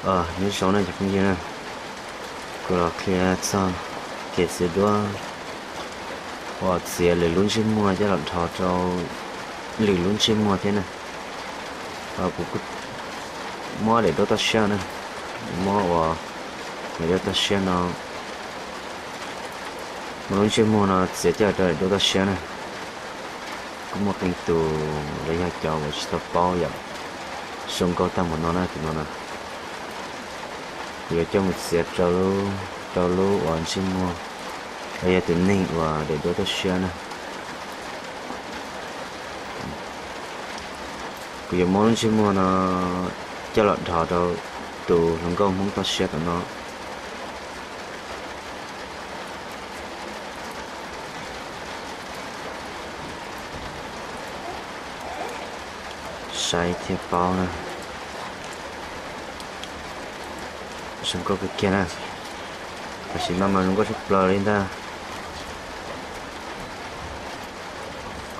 Nyob zoo na cov phooj ywg na, kuv los qhia txog kev txiav duab uas txiav lwm lub ntsej muag coj los dhos rau lwm lub ntsej muag thiab na. Kuv muab daim duab toj siab na, muab ua daim duab toj siab no, muab lub ntsej muag no txiav coj rau daim duab toj siab na. Kuj muaj qee tus los yog cov uas tsis tau paub yom, zoo nkauj tag npaum no na, tus no na. Kuv yuav coj mus txiav rau lub uas ntsej muag los yog tus neeg uas daim duab toj siab na. Kuv yuav muab lub ntsej muag no coj los dhos rau tus hluas nkauj Hmoob toj siab tom no. Saib thiaj paub na. Zoo nkauj kawg kiag na. Tam sim no mas zoo nkauj tshaj plaws li ntag.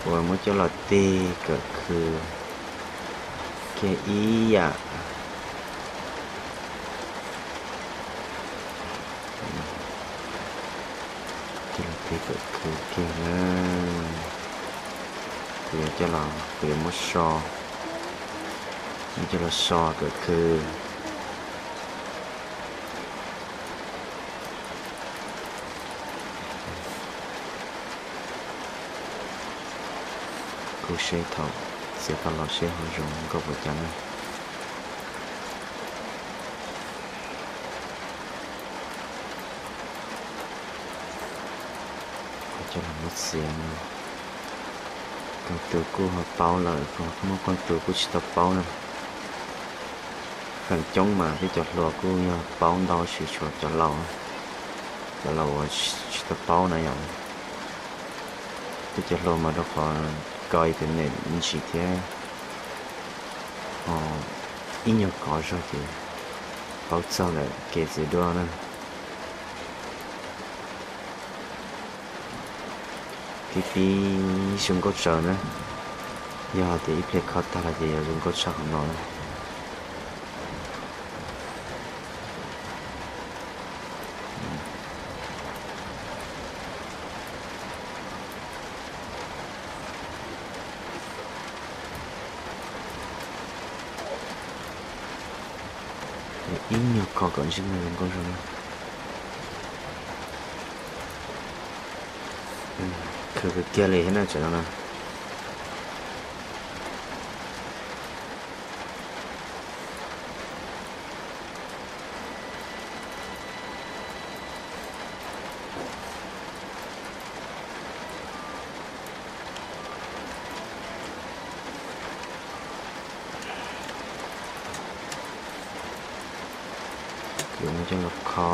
Kuv muab coj los tig kawm khw kiag ib yam. Coj los tig kawm khw kiag na. Kuv yuav coj los, kuv yuav muab so, muab coj los so kawm khw. Kuv seb thaum txiav tau los seb ho zoo nkauj puas cas na. Coj los muab txiav no, qee tus kuj ho paub lawm, muaj qee tus kuj tsis tau paub na. Feem coob mas peb cov hluas kuj yog paub ntau, tsis tshuav cov laus, cov laus uas tsis tau paub na yom. Peb cov hluas mas rau qhov kov internet ntsis thiab, ho ib nyuag kov zog ces paub txog lawm kev txiav duab na. Tib pib zoo nkauj tsawv na, yog hais tias ib pliag kho tag los ces yuav zoo nkauj tshaj qhov no na. Ib nyuag kho kom ntsej muag zoo nkauj zog na. Khwv kiag li thiab na, tsam no na. Kuv muab coj los kho.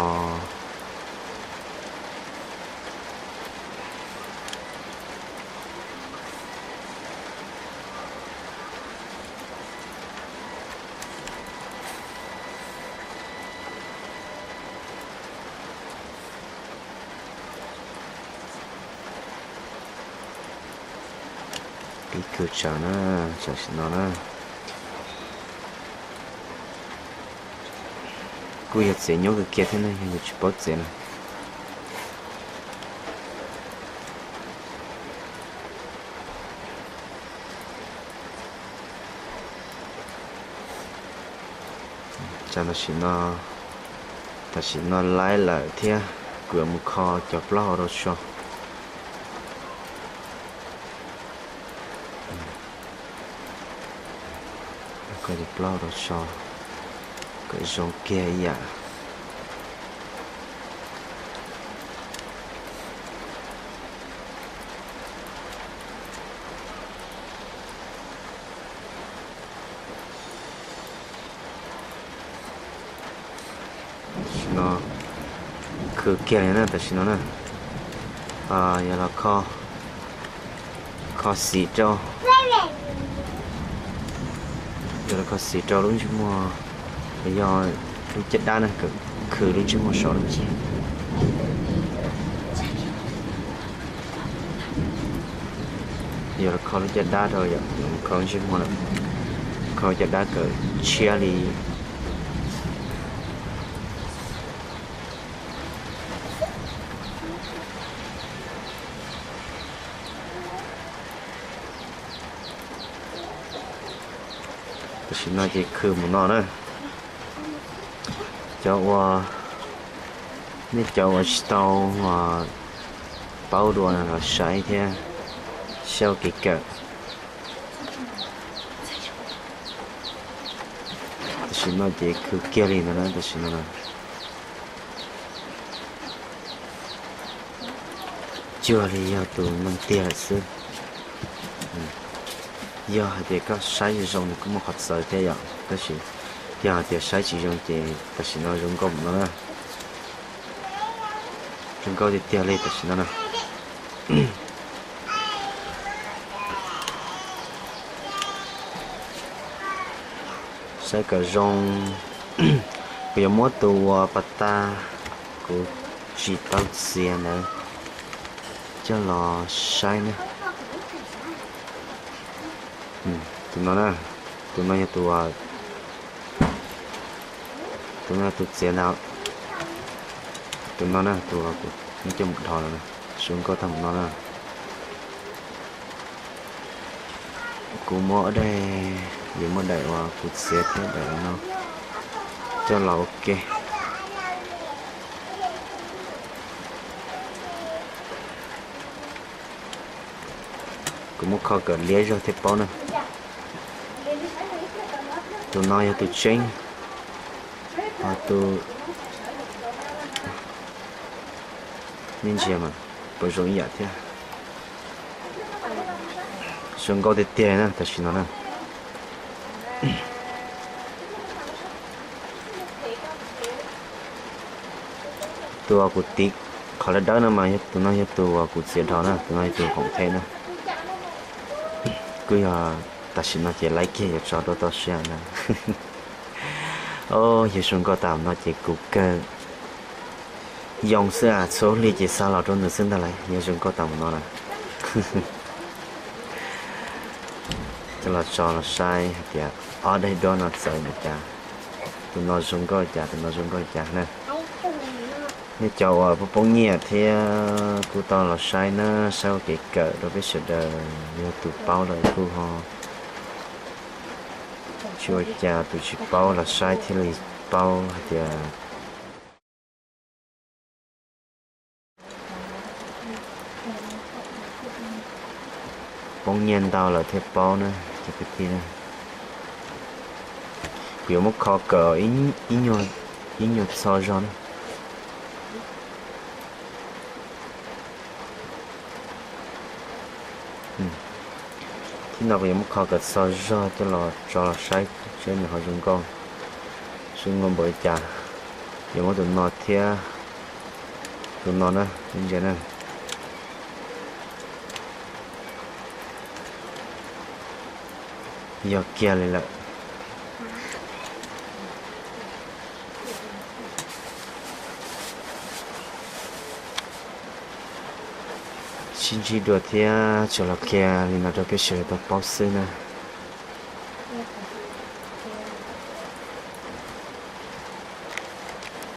Pib khwv tsawv na, tam sim no na. Kuj yog txiav nyuaj kawg kiag thiab ne, yog yus tsis paub txiav na. Tam sim no, tam sim no laib lawm thiab, kuv yuav mus kho cov plaub hau rau so. Kho cov plaub hau rau so kom zoo kiag ib yam. Tam sim no khwv kiag li na, tam sim no na, yog los kho xim rau, yog los kho xim rau lub ntsej muag, yog lub caj dab na, khwv lub ntsej muag so na. Yog los kho lub caj dab rau, yog kho ntsej muag na, kho caj dab kom tshiab li, Tam sim no ces khw mus no na. Cov uas, nej cov uas tsis tau paub dua no los saib thiab, sau kev kawm. Tam sim no ces khw kiag li ntawd na, tam sim no na. Cuag li yog tus neeg tiag lawm xwb. Yog hais tias koj saib zoo zoo nws kuj muaj qhov txawv thiab yom, tab sis yog hais tias saib tsis zoo ces tam sim no zoo nkauj no na. Zoo nkauj tiag tiag li tam sim no na. Saib kom zoo, kuv yuav muab tus uas pas tas kuv tsis tau txiav ntawd coj los saib na. Tus no na, tus no yog tus, tus no yog tus txiav ntawd. Tus no na, tus uas kuv muab coj mus dhos no, zoo nkauj tag mus no na. Kuv muab daim, yuav muab daim uas kuv txiav thiab daim no coj los ua ke. Kuv muab kho kom liab zog thiaj paub na. Tus no yog tus tseeb, ho tus, nej ntsia mas puas zoo ib yam thiab. Zoo nkauj tiag tiag na tam sim no na. Tus uas kuv tiv qhov dawb dawb no mas tus no yog tus uas kuv txiav dhos na, tus no yog tus khoom them na. Kuj yog tam sim no ces laib kiag yuav tso rau toj siab na. Yog zoo nkauj tas no ces kuv kawg yoo xwb, txhua hli ces xa los rau nws xwb ntag lauj, yog zoo nkauj tas no na. Coj los tso los saib hais tias ob daim duab no txawv npaum cas, tus no zoo nkauj cas, tus no zoo nkauj cas na. Nej cov uas poob poob nyiaj thiab kuj tau los saib na, saib ua kev kawm rau peb sawv daws, yog tus paub lawm kuj ho, tsis ua cas, tus tsis paub los saib thiaj li paub hais tias poob nyiaj ntau lawm thiaj paub na, cov kwv tij na. Kuv yuav muab kho kawm ib nyuag txho zog na. Thib no kuv yuav muab kho kawm txho zog coj los tso los saib seb nws ho zoo nkauj, zoo nkauj npaum li cas. Yuav muab tus no thiab tus no na, ntsia na. Yog kiag li lawm. Sib ntsib dua thiab tsuas los qhia li no rau peb sawv daws tau paub xwb na.